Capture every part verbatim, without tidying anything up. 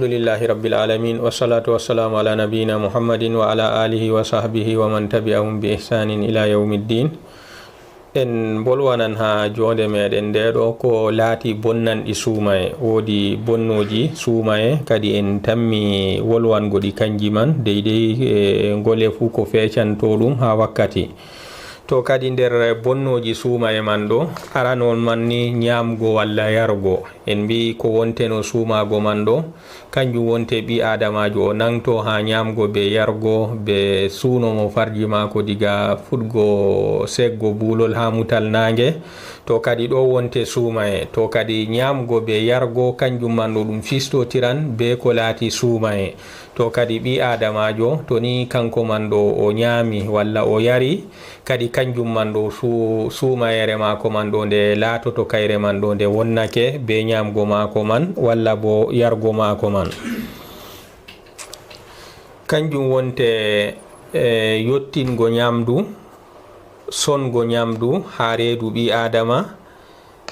Alhamdulillahi Rabbil Alamin, wassalatu wassalamu ala nabiyyina Muhammadin wa ala alihi wa sahbihi wa man tabi'ahum bi ihsanin ila yawmiddin. En mbolwanan haa joonde meɗen nde ɗo ko laati bonnanɗi suumaye. Woodi bonnooji suumaye, kadi en tammi wolwango ɗi kanji man, deydey, e ngole fuu ko feecanto ɗum haa wakkati. To kadi nder bonnooji suumaye man ɗo, aranol man ni nyaamgo walla yargo. En mbi'i ko wonteno suumaago man ɗo, kanjum wonte ɓii aadamaajo o nangto haa nyaamgo be yargo, be suuno mo farji maako diga fuɗgo seeggo buulol haa mutal naange. To kadi ɗo wonte suumaye. To kadi nyaamgo be yargo, kanjum man ɗo ɗum fistotiran be ko laati suumaye. To kadi ɓii aadamaajo, to ni kanko man ɗo o nyaami walla o yari, kadi kanjum man ɗo su-, suumayeere maako man ɗo nde laatoto kayre man ɗo nde wonnake be nyaamgo maako man walla bo yargo maako man. Kanjum wonte, e, yottingo nyaamdu, songo nyaamdu haa reedu ɓii aadama,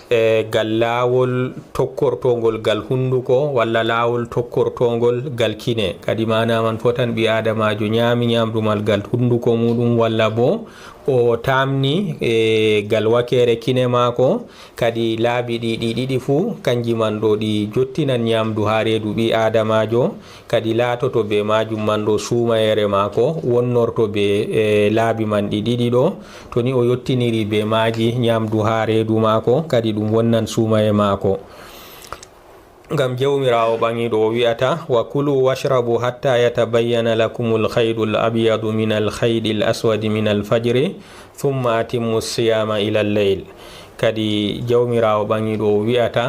e, gal laawol tokkortoongol gal hunnduko walla laawol tokkortoongol gal kine. Kadi maana man fotan ɓii aadamaajo nyaami nyaamdu mal gal hunnduko muuɗum walla bo o taamni, e, gal wakeere kine maako. Kadi laabi ɗi, ɗi ɗiɗi fuu, kanji man ɗo ɗi jottinan nyaamdu haa reedu ɓii aadamaajo. Kadi laatoto be maajum man ɗo suumayeere maako, wonnorto be, e, laabi man ɗi ɗiɗi ɗo. To ni o yottiniri be maaji nyaamdu haa reedu maako, kadi ɗum wonnan suumaye maako. Ngam Jawmiraawo Ɓaŋiiɗo o wi'ata, "Wa kulu washrabu hatta yatabayyana lakumul khaydul abyadu minal khaydil aswadi minal fajri, thumma atimmu siyama ilal layl." Kadi Jawmiraawo Ɓaŋiiɗo o wi'ata,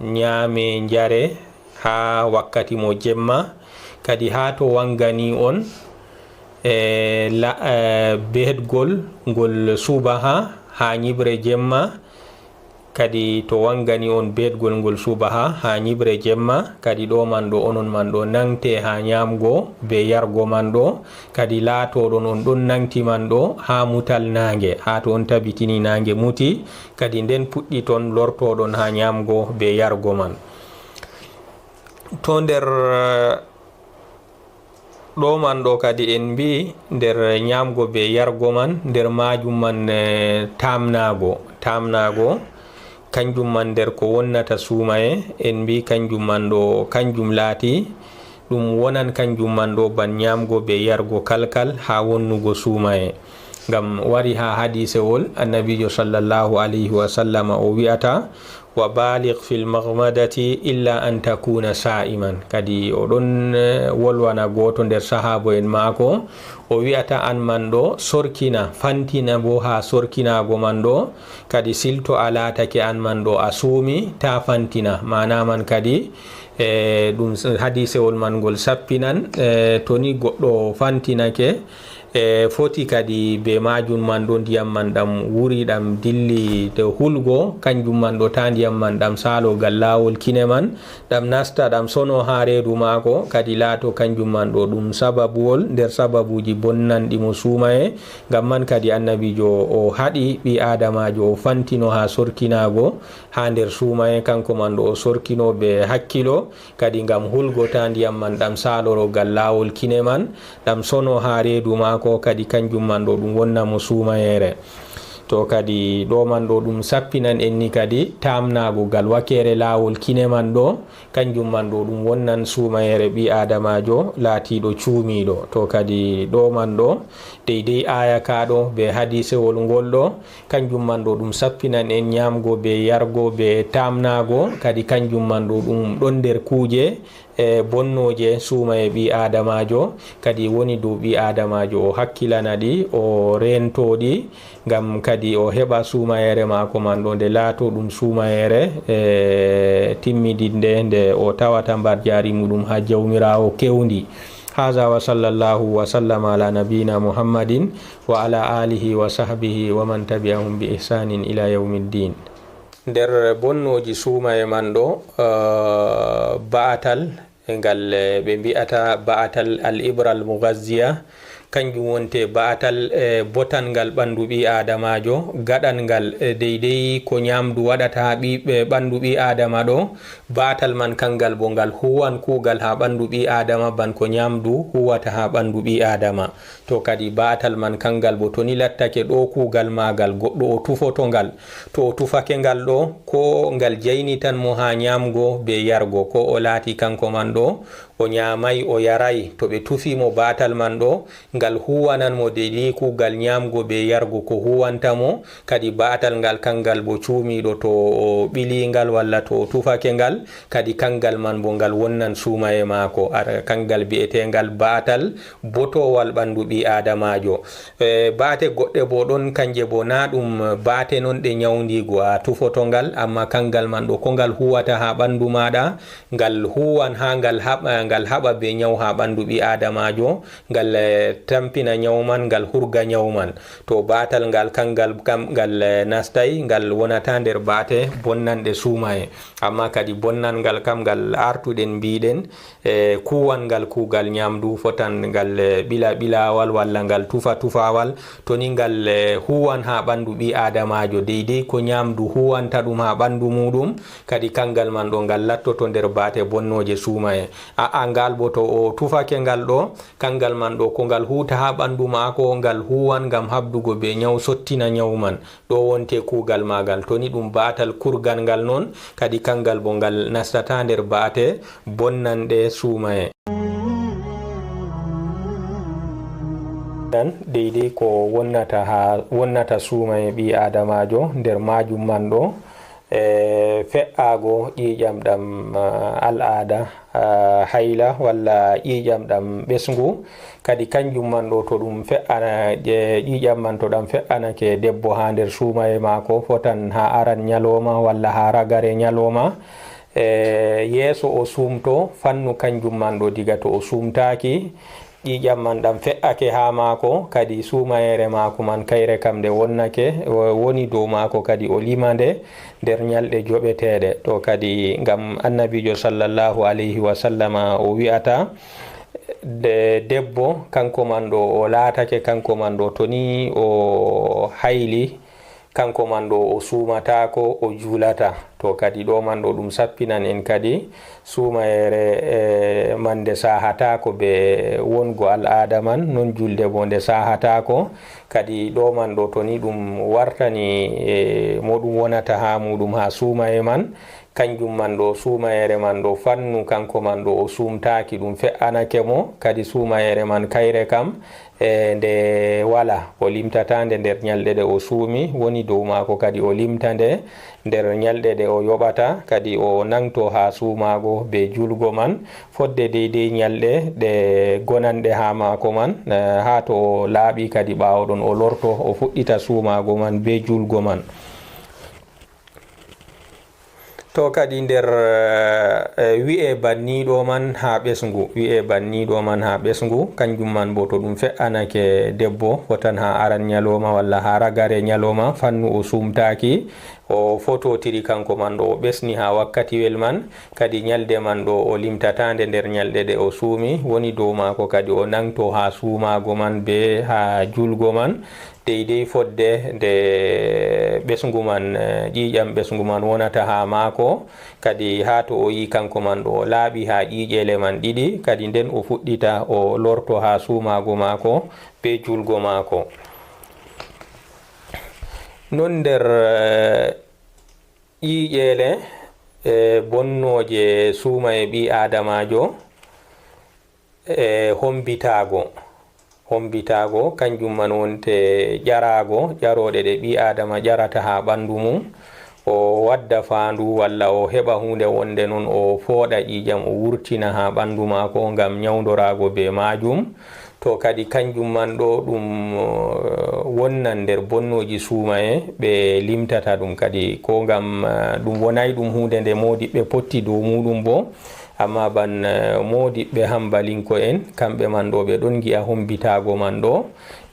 "Nyaame, njare haa wakkati mo jemma, kadi haa to waŋgani on, e, la-, e, beetgol ngol subaha haa nyiɓre jemma, kadi to waŋgani on beetgol ngol subaha haa nyiɓre jemma, kadi ɗo man ɗo onon man ɗo naŋte haa nyaamgo be yargo man ɗo, kadi laatoɗon on ɗon naŋti man ɗo haa mutal naange, haa to on tabitini naange muti, kadi nden puɗɗiton lortoɗon haa nyaamgo be yargo man." To nder, eh, ɗo man ɗo kadi en mbi'i nder nyaamgo be yargo man, nder maajum man, eh, taamnaago, taamnaago, kanjum man nder ko wonnata suumaye, en mbi'i kanjum man ɗo, kanjum laati, ɗum wonan kanjum man ɗo ban nyaamgo be yargo kalkal haa wonnugo suumaye. Ngam wari haa hadiisewol, Annabiijo sallallahu alayhi wa sallama o wi'ata, "Wa baligh fil maghmadati illa an takuna sa'iman." Kadi o ɗon, eh, wolwana gooto nder sahaabo'en maako, o wi'ata, "An man ɗo, sorkina, fantina bo haa sorkinaago man ɗo, kadi silto a laatake an man ɗo a suumi, ta fantina." Maana man kadi, eh, ɗum s-, hadiisewol man ngol sappinan, eh, to ni goɗɗo fantinake, e foti kadi be maajum man ɗo ndiyam man ɗam wuri, ɗam dilli to hulgo, kanjum man ɗo ta ndiyam man ɗam saalo gal laawol kine man, ɗam nasta, ɗam sono haa reedu maako, kadi laato kanjum man ɗo ɗum sababuwol nder sababuuji bonnanɗi mo suumaye. Ngam man kadi Annabiijo o haɗi ɓii aadamaajo o fantino haa sorkinaago haa nder suumaye, kanko man ɗo o sorkino be hakkilo, kadi ngam hulgo ta ndiyam man ɗam saaloro gal laawol kine man, ɗam sono haa reedu maako, kadi kanjum man ɗo ɗum wonna mo suumayeere. To kadi ɗo man ɗo ɗum sappinan en ni kadi taamnaago gal wakeere laawol kine man ɗo, kanjum man ɗo ɗum wonnan suumayeere ɓii aadamaajo laatiiɗo cuumiiɗo. To kadi ɗo man ɗo, deydey aaya kaa ɗo be hadiisewol ngol ɗo, kanjum man ɗo ɗum sappinan en nyaamgo be yargo be taamnaago, kadi kanjum man ɗo ɗum ɗon nder kuuje, e, bonnooje suumaye ɓii aadamaajo, kadi woni dow ɓii aadamaajo o hakkilana ɗi, o reento ɗi, ngam kadi o heɓa suumayeere maako man ɗo nde laato ɗum suumayeere, e, timmidinde nde o tawata mbarjaari muɗum haa Jawmiraawo kewndi. Haza wa sallallahu wa sallama ala nabiyina Muhammadin wa ala alihi wa sahbihi wa man tabi'ahum bi ihsanin ila yawmiddin. Nder bonnooji suumaye man ɗo, eh, ba'atal, e ngal, eh, ɓe mbi'ata ba'atal al-ibra al-mughazziya, Kanjum wonte baatal, e, botangal ɓanndu ɓii aadamaajo, gaɗangal, e, deydey ko ñaamdu waɗata haa ɓii, ɓe, ɓanndu ɓii aadama ɗo, baatal man kanngal bo ngal huuwan kuugal haa ɓanndu ɓii aadama, ban ko ñaamdu huuwata haa ɓanndu ɓii aadama. To kadi baatal man kanngal bo to ni lattake ɗo kuugal maagal, goɗɗo o tufoto ngal. To o tufake ngal ɗo, ko ngal jaynitan mo haa ñaamgo be yargo, ko o laati kanko man ɗo, o ñaamay, o yaray. To ɓe tufi mo baatal man ɗo, ngal huuwanan mo deydey kuugal ñaamgo be yargo ko huuwanta mo, kadi baatal ngal kanngal bo cuumiiɗo to o ɓili ngal walla to o tufake ngal, kadi kanngal man bo ngal wonnan suumaye maako. Ara kanngal bi'eteengal baatal botoowal ɓanndu ɓii aadamaajo. E, baate goɗɗe bo ɗon, kanje bo naa ɗum baate non ɗe ñawndiigu a tufoto ngal, ammaa kanngal man ɗo ko ngal huuwata haa ɓanndu maaɗa, ngal huuwan haa ngal haɓa, ngal haɓa be ñaw haa ɓanndu ɓii aadamaajo, ngal, e, tampina ñaw man, ngal hurga ñaw man. To baatal ngal kanngal kam, ngal, e, nastay, ngal wonata nder baate bonnanɗe suumaye. Ammaa kadi bonnangal kam ngal artuɗen mbiiɗen, e, kuuwan ngal kuugal ñaamdu fotan ngal, e, ɓila ɓilawal walla ngal tufa tufawal. To ni ngal, e, huuwan haa ɓanndu ɓii aadamaajo deydey ko ñaamdu huuwanta ɗum haa ɓanndu muuɗum, kadi kanngal man ɗo ngal lattoto nder baate bonnooje suumaye. A'a, ngal bo to o tufake ngal ɗo, kanngal man ɗo ko ngal huuta haa ɓanndu maako, ngal huuwan ngam haɓdugo be ñaw, sottina ñaw man. Ɗo wonte kuugal maagal. To ni ɗum baatal kurgal ngal non, kadi kanngal bo ngal nastata nder baate bonnanɗe suumaye. Nan deydey ko wonnata haa, wonnata suumaye ɓii aadamaajo nder maajum man ɗo, e, fe'aago ƴiiƴam ɗam, a, al'aada, a, hayla walla ƴiiƴam ɗam ɓesngu. Kadi kanjum man ɗo to ɗum fe'ana, ƴe-, ƴiiƴam man to ɗam fe'anake debbo haa nder suumaye maako, fotan haa aran ñalooma walla haa ragare ñalooma. E, yeeso o suumto fannu kanjum man ɗo diga to o suumtaaki, ƴiiƴam man ɗam fe'ake haa maako, kadi suumayeere maako man kayre kam nde wonnake, wo-, woni dow maako, kadi o lima nde nder ñalɗe joɓeteeɗe. To kadi ngam Annabiijo sallallahu alayhi wa sallama o wi'ata, de-, debbo kanko man ɗo o laatake, kanko man ɗo to ni o hayli, kanko man ɗo o suumataako, o juulata. To kadi ɗo man ɗo ɗum sappinan en kadi suumayeere, e, man nde saahataako be wongo al'aada man, non julde bo nde saahataako. Kadi ɗo man ɗo to ni ɗum wartani, e, mo ɗum wonata haa muuɗum haa suumaye man, kanjum man ɗo suumayeere man ɗo fannu kanko man ɗo o suumtaaki, ɗum fe'anake mo, kadi suumayeere man kayre kam, e, nde wala, o limtata nde nder ñalɗe ɗe o suumi, woni dow maako kadi o limta nde nder ñalɗe ɗe o yoɓata, kadi o nangto haa suumaago be juulgo man, fodde deydey ñalɗe ɗe gonanɗe haa maako man, e, haa to o laaɓi kadi ɓaawo ɗon o lorto, o fuɗɗita suumaago man be juulgo man. To kadi nder, e, wi'e banniiɗo man haa ɓesngu, wi'e banniiɗo man haa ɓesngu, kanjum man bo to ɗum fe'anake debbo, fotan haa aran ñalooma walla haa ragare ñalooma, fannu o suumtaaki, o fototiri kanko man ɗo, o ɓesni haa wakkatiwel man, kadi ñalde man ɗo o limtata nde nder ñalɗe ɗe o suumi, woni dow maako kadi o nangto haa suumaago man be haa juulgo man, deydey fodde nde ɓesngu man, e, ƴiiƴam ɓesngu man wonata haa maako, kadi haa to o yi' kanko man ɗo o laaɓi haa ƴiiƴeele man ɗiɗi, kadi nden o fuɗɗita o lorto haa suumaago maako be juulgo maako. Non nder, e, ƴiiƴeele, e, bonnooje suumaye ɓii aadamaajo, e, hombitaago. Hombitaago, kanjum man wonte ƴaraago, ƴarooɗe ɗe ɓii aadama ƴarata haa ɓandu mum. O wadda faandu walla o heɓa huunde wonde non o fooɗa ƴiiƴam, o wurtina haa ɓandu maako ngam ñawndoraago be maajum. To kadi kanjum man ɗo ɗum, eh, wonnan nder bonnooji suumaye, ɓe limtata ɗum kadi. Ko ngam, eh, ɗum wonaay ɗum huunde nde moodiɓɓe potti dow muuɗum bo, ammaa ban, eh, moodiɓɓe hambalinko'en, kamɓe man ɗo ɓe ɗon ngi'a hombitaago man ɗo,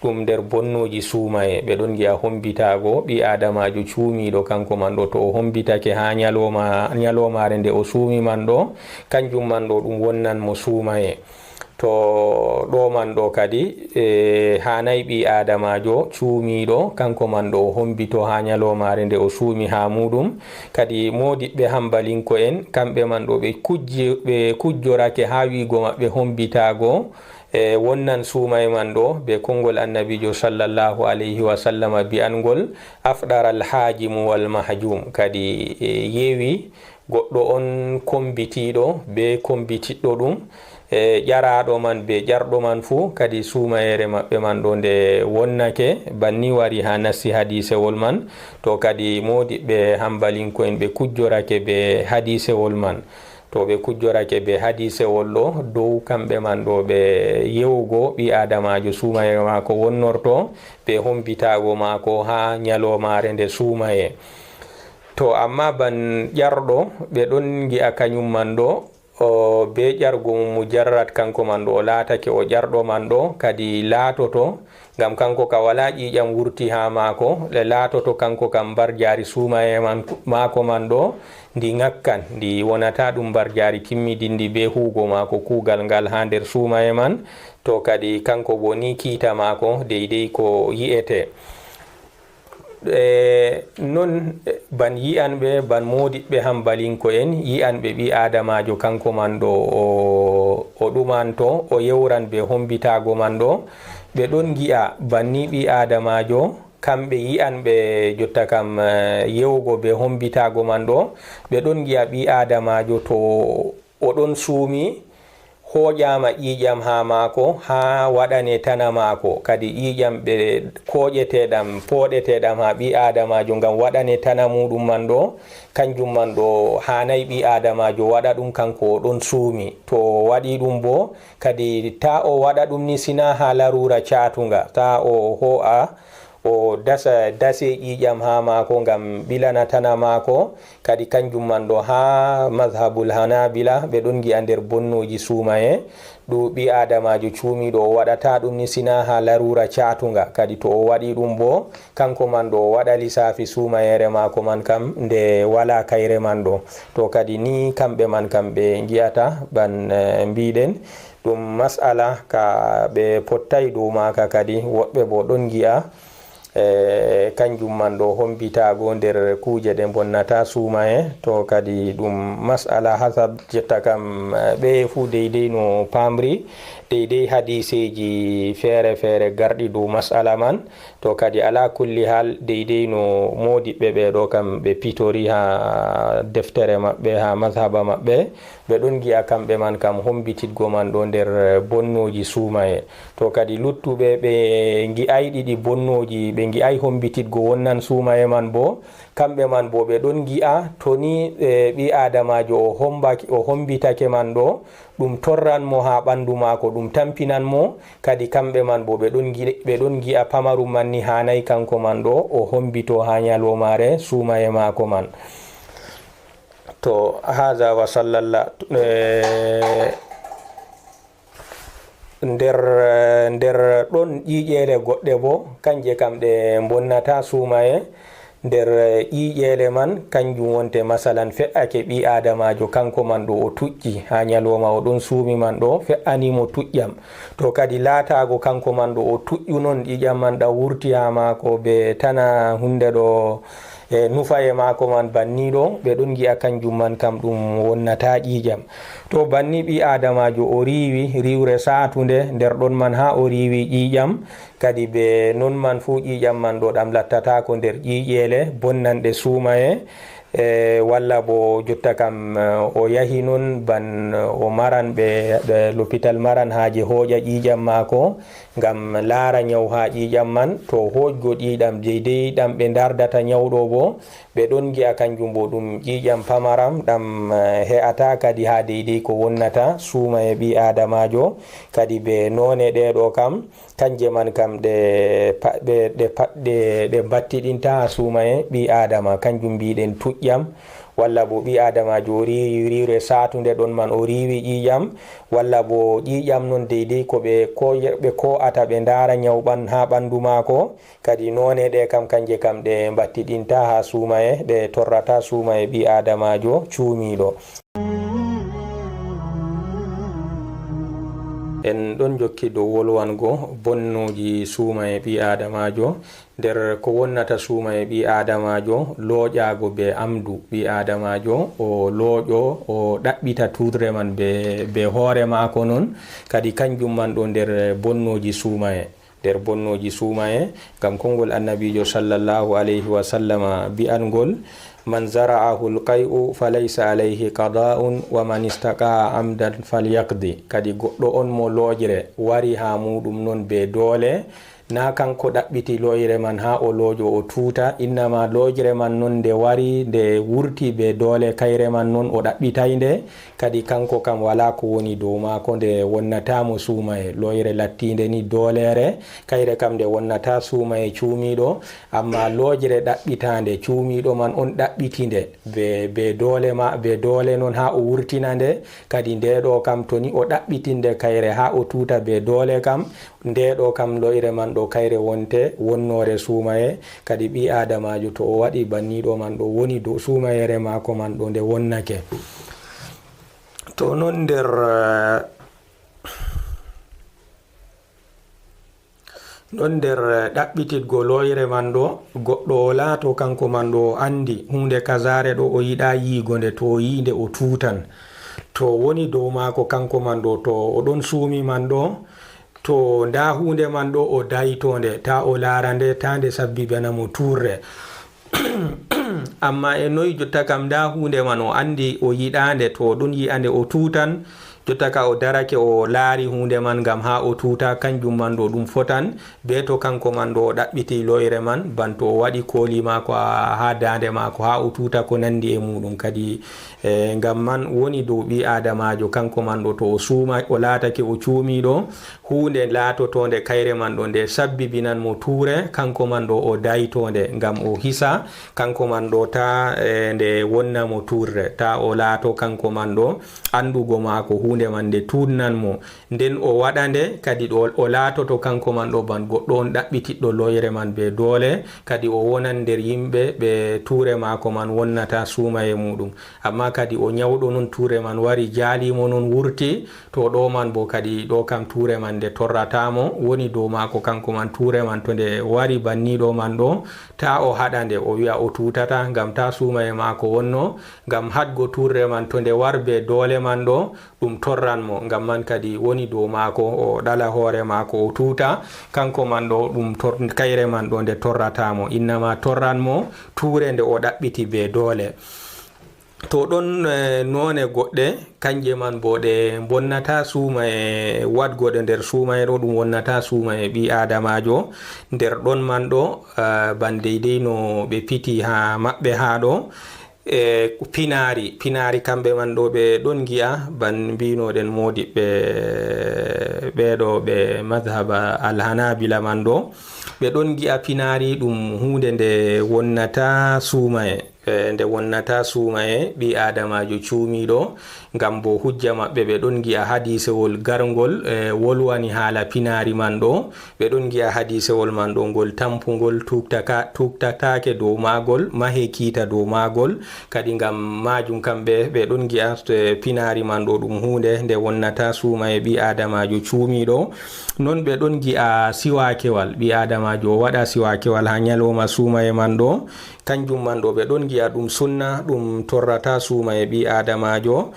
ɗum nder bonnooji suumaye. Ɓe ɗon ngi'a hombitaago ɓii aadamaajo cuumiiɗo, kanko man ɗo to o hombitake haa ñalooma, ñaloomaare nde o suumi man ɗo, kanjum man ɗo ɗum wonnan mo suumaye. To ɗo man ɗo kadi, e, haanay ɓii aadamaajo cuumiiɗo, kanko man ɗo o hombito haa nyaloomaare nde o suumi haa muuɗum. Kadi moodiɓɓe hambalinko'en, kamɓe man ɗo ɓe kujji-, ɓe kujjorake haa wi'go maɓɓe hombitaago, e, wonnan suumaye man ɗo, be konngol Annabiijo sallallahu alayhi wa sallama bi'anngol, "Afɗara al-haajimu wal mahjuum." Kadi, e, yewi goɗɗo on kombitiiɗo be kombitiɗɗo ɗum, e, ƴaraaɗo man be ƴarɗo man fuu, kadi suumayeere maɓɓe man ɗo nde wonnake, banni wari haa nassi hadiisewol man. To kadi moodiɓɓe hambalinko'en ɓe kujjorake be hadiisewol man. To ɓe kujjorake be hadiisewol ɗo, dow kamɓe man ɗo ɓe yewugo ɓii aadamaajo suumayeere maako wonnorto, be hombitaago maako haa nyaloomaare nde suumaye. To amma ban ƴarɗo, ɓe ɗon ngi'a kanyum man ɗo, o, be ƴargo mum mujarrad kanko man ɗo, o laatake o ƴarɗo man ɗo, kadi laatoto, ngam kanko ka walaa ƴiiƴam wurti haa maako, le laatoto kanko kam mbarjaari suumaye man, maako man ɗo, ndi ŋakkan, ndi wonata ɗum mbarjaari kimmidinndi be huugo maako kuugal ngal haa nder suumaye man, to kadi kanko bo ni kiita maako deydey ko yi'ete. E, non, e, ban yi'anɓe, ban moodiɓɓe hambalinko'en, yi'anɓe ɓii aadamaajo kanko man ɗo o, o ɗumanto, o yewran be hombitaago man ɗo. Ɓe ɗon ngi'a banni ɓii aadamaajo, kamɓe yi'anɓe jotta kam, e, yewugo be hombitaago man ɗo, ɓe ɗon ngi'a ɓii aadamaajo to o ɗon suumi, hooƴaama ƴiiƴam haa maako, haa waɗane tana maako. Kadi ƴiiƴam ɓe kooƴeteeɗam, pooɗeteeɗam haa ɓii aadamaajo ngam waɗane tana muuɗum man ɗo, kanjum man ɗo haanay ɓii aadamaajo waɗa ɗum, kanko o ɗon suumi. To o waɗi ɗum boo, kadi taa o waɗa ɗum ni sinaa haa laruura caatuŋga, taa o hoo'a o dasa, dase ƴiiƴam haa maako ngam ɓilana tana maako. Kadi kanjum man ɗo haa mazhabul Hanabila, ɓe ɗon ngi'a nder bonnooji suumaye, ɗum ɓii aadamaajo cuumiiɗo o waɗataa ɗum ni sinaa haa laruura caatuŋga. Kadi to o waɗi ɗum boo, kanko man ɗo o waɗa lisaafi suumayeere maako man kam nde walaa kayre man ɗo. To kadi ni kamɓe man kam ɓe ngi'ata ban, eh, mbiɗen ɗum mas'ala ka ɓe pottay dow maaka kadi. Woɗɓe boo ɗon ngi'a, e, kanjum man ɗo hombitaago nder kuuje ɗe mbonnata suumaye. To kadi ɗum mas'ala hasab jotta kam, e, ɓe fuu deydey no paamri, deydey hadiiseeji feere feere garɗi dow mas'ala man. To kadi alaa kulli haal deydey no moodiɓɓe ɓe ɗo kam ɓe pitori haa deftere maɓɓe, haa mazhaba maɓɓe. Ɓe ɗon ngi'a kamɓe man kam hombititgo man ɗo nder, eh, bonnooji suumaye. To kadi luttuɓe ɓe ngi'ay ɗiɗi bonnooji, ɓe ngi'ay hombititgo wonnan suumaye man boo, kamɓe man boo ɓe ɗon ngi'a to ni, eh, ɓii aadamaajo o hombake, o hombitake man ɗo, ɗum torran mo haa ɓandu maako, ɗum tampinan mo. Kadi kamɓe man boo ɓe ɗon ngi-, ɓe ɗon ngi'a pamarum man ni haanay kanko man ɗo o hombito haa nyaloomaare suumaye maako man. To, haza wa sallalla, eh, nder, nder ɗon ƴiiƴeele goɗɗe boo, kanje kam ɗe mbonnata suumaye. Nder ƴiiƴeele man, kanjum wonte, masalan, fe'ake ɓii aadamaajo, kanko man ɗo o tuƴƴi haa nyalooma o ɗon suumi man ɗo, fe'ani mo tuƴƴam. To kadi laataago kanko man ɗo o tuƴƴu non, ƴiiƴam man ɗam wurti haa maako be tana huunde ɗo, e nufaye maako man banni ɗo, ɓe ɗon ngi'a kanjum man kam ɗum wonnataa ƴiiƴam. To banni ɓii aadamaajo o riiwi riiwre saatunde nder ɗon man haa o riiwi ƴiiƴam, kadi be non man fuu ƴiiƴam man ɗo ɗam lattataako nder ƴiiƴeele bonnanɗe suumaye, e walla bo jotta kam, e, o yahi non ban o maran ɓe, ɓe lopital maran haaje hooƴa ƴiiƴam maako, ngam laara nyaw haa ƴiiƴam man. To hooƴgo ƴiiƴam deydey ɗam ɓe ndardata nyawɗo bo, ɓe ɗon ngi'a kanjum bo ɗum ƴiiƴam pamaram ɗam, eh, he'ata kadi haa deydey ko wonnata suumaye ɓii aadamaajo. Kadi be noone ɗe ɗo kam, kanje man kam ɗe pa-, ɗe, ɗe pa-, ɗe, ɗe mbattiɗinta haa suumaye ɓii aadama, kanjum mbi'ɗen tuƴƴam. Walla bo ɓii aadamaajo o riiwi riiwre saatunde ɗon man o riiwi ƴiiƴam, walla bo ƴiiƴam non deydey ko ɓe ko-, ɓe koo'ata ɓe ndaara nyaw ɓan-, haa ɓandu maako. Kadi noone ɗe kam, kanje kam ɗe mbattiɗinta haa suumaye, ɗe torrata suumaye ɓii aadamaajo cuumiiɗo. En ɗon jokki dow wolwango bonnuuji suumaye ɓii aadamaajo. Nder ko wonnata suumaye ɓii aadamaajo, looƴaago bee amdu ɓii aadamaajo, o looƴo, o ɗaɓɓita tuurre man bee, bee hoore maako non, kadi kanjum man ɗo nder bonnuuji suumaye. Nder bonnuuji suumaye, ngam konngol Annabiijo sallallahu alayhi wa sallama bi'angol, "Man zara'ahu al-qay'u falaysa alayhi qada'un, wa man istaqa'a amdan falyaqdi." Kadi goɗɗo on mo looƴre wari haa muuɗum non bee doole, naa kanko ɗaɓɓiti looƴre man haa o looƴo o tuuta, innama looƴre man non nde wari, nde wurti bee doole, kayre man non o ɗaɓɓitay nde, kadi kanko kam walaa ko woni dow maako, nde wonnata mo suumaye. Looƴre lattiinde ni dooleere, kayre kam nde wonnata suumaye cuumiiɗo, ammaa looƴre ɗaɓɓitaande cuumiiɗo man on ɗaɓɓiti nde bee, bee doole ma, bee doole non haa o wurtina nde, kadi nde ɗo kam to ni o ɗaɓɓitinde kayre haa o tuuta bee doole kam, nde ɗo kam looƴre man ɗo kayre wonte wonnoore suumaye, kadi ɓii aadamaajo to o waɗi banni ɗo man ɗo woni dow suumayeere maako man ɗo nde wonnake. To non nder, eh, non nder, eh, ɗaɓɓititgo looƴre man ɗo, goɗɗo o laato kanko man ɗo o anndi huunde kazaare ɗo o yiɗa yiigo nde, to o yi'i nde o tuutan. To woni dow maako kanko man ɗo, to o ɗon suumi man ɗo, to ndaa huunde man ɗo o dayto nde, ta o laara nde, ta nde sabbibana mo tuurre. Ammaa e noy jotta kam ndaa huunde man o anndi o yiɗa nde, to o ɗon yi'a nde o tuutan, jotta ka o darake o laari huunde man ngam haa o tuuta, kanjum man ɗo ɗum fotan, bee to kanko man ɗo o ɗaɓɓiti looƴre man, ban to o waɗi kooli maako haa, haa daande maako, haa o tuuta ko nanndi e muuɗum. Kadi, eh, ngam man woni dow ɓii aadamaajo kanko man ɗo to o suuma, o laatake o cuumiiɗo, huunde laatotoonde kayre man ɗo nde sabbibinan mo tuure, kanko man ɗo o dayto nde ngam o hisa, kanko man ɗo ta, eh, nde wonna mo tuurre, ta o laato kanko man ɗo anndugo maako huunde man nde tuunnan mo. Nden o waɗa nde, kadi ɗo o laatoto kanko man ɗo ban goɗɗo on ɗaɓɓitiɗɗo looyre man bee doole, kadi o wonan nder yimɓe ɓe tuure maako man wonnata suumaye muuɗum. Ammaa kadi o nyawɗo non, tuure man wari jaali mo non wurti, to ɗo man boo kadi ɗo kam tuure man nde torrata mo, woni dow maako kanko man tuure man to nde wari banni ɗo man ɗo, ta o haɗa nde, o wi'a o tuutata ngam ta suumaye maako wonno, ngam haɗgo tuure man to nde war bee doole man ɗo, ɗum torran mo, ngam man kadi woni dow maako, o ɗala hoore maako, o tuuta, kanko man ɗo ɗum tor-, kayre man ɗo nde torrata mo, innama torran mo tuure nde o ɗaɓɓiti bee doole. To ɗon, eh, noone goɗɗe, kanje man boo ɗe mbonnata suuma e waɗgo ɗe nder suuma e ɗo, ɗum wonnata suuma e ɓii aadamaajo nder ɗon man ɗo, eh, ban deydey no ɓe piti haa maɓɓe haa ɗo. E pinaari, pinaari kamɓe man ɗo ɓe ɗon ngi'a, ban mbinoɗen moodiɓɓe ɓeeɗo ɓe madhaba alhanabila man ɗo, ɓe ɗon ngi'a pinaari ɗum huunde nde wonnata suumaye, e nde wonnata suumaye ɓii aadamaajo cuumiiɗo, ngam bo hujja maɓɓe ɓe ɗon ngi'a hadiisewol garngol, e wolwani haala pinaari man ɗo, ɓe ɗon ngi'a hadiisewol man ɗo ngol tampungol, tuugtaka-, tuugtataake dow maagol, mahe kiita dow maagol. Kadi ngam maajum kamɓe ɓe ɗon ngi'a, eh, pinaari man ɗo ɗum huunde nde wonnata suumaye ɓii aadamaajo cuumiiɗo. Non ɓe ɗon ngi'a siwaakewal, ɓii aadamaajo o waɗa siwaakewal haa nyalooma suumaye man ɗo. Kanjum man ɗo ɓe ɗon ngi'a ɗum sunna, ɗum torrata suumaye ɓii aadamaajo.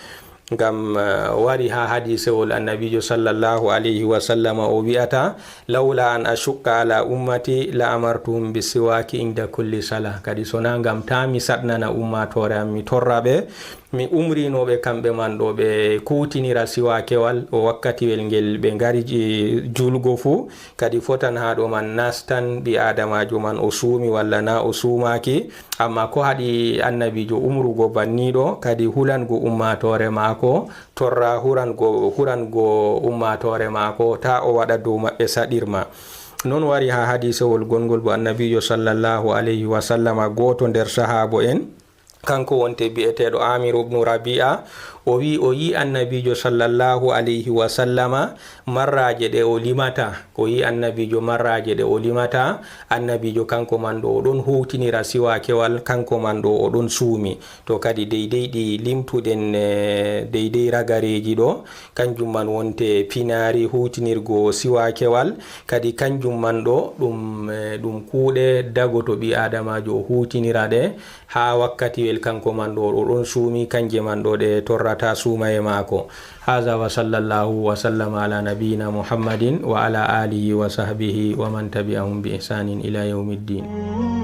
Ngam, eh, wari haa hadiisewol Annabiijo sallallahu alayhi wa sallama o wi'ata, "Lawla an ashuqqa ala ummati la amartuhum bisiwaki inda kulli salah." Kadi sona ngam ta mi saɗnana ummaatoore am, mi torra ɓe, mi umrino ɓe kamɓe man ɗo ɓe kuutinira siwaakewal o wakkatiwel ngel ɓe ngari ji-, juulgo fuu. Kadi fotan haa ɗo man nastan ɓii aadamaajo man o suumi walla na o suumaaki. Ammaa ko haɗi Annabiijo umrugo banniiɗo? Kadi hulango ummaatoore maako torra, hurango, hurango ummaatoore maako, ta o waɗa dow maɓɓe saɗirma. Non wari haa hadiisewol gongol bo Annabiijo sallallahu alayhi wa sallama, gooto nder sahaabo en, kanko wonte bi'eteeɗo Aamir ibnu Rabi'a, O wi o yi annabiijo sallallahu alayhi wa sallama marraaje ɗe o limata. O yi annabiijo marraaje ɗe o limata. Annabiijo kanko man ɗo o ɗon huutinira siwaakewal, kanko man ɗo o ɗon suumi. To kadi deydey ɗi limtuɗen, eh, deydey ragareeji ɗo, kanjum man wonte pinaari huutinirgo siwaakewal. Kadi kanjum man ɗo ɗum, eh, ɗum kuuɗe dagoto ɓi aadamaajo o huutinira ɗe haa wakkatiwel kanko man ɗo o ɗon suumi, kanje man ɗo ɗe torrata suumaye maako. Haza wa sallallahu wa sallama ala nabiyina Muhammadin wa ala alihi wa sahbihi wa man tabi'ahum bi ihsanin ila yawmiddin.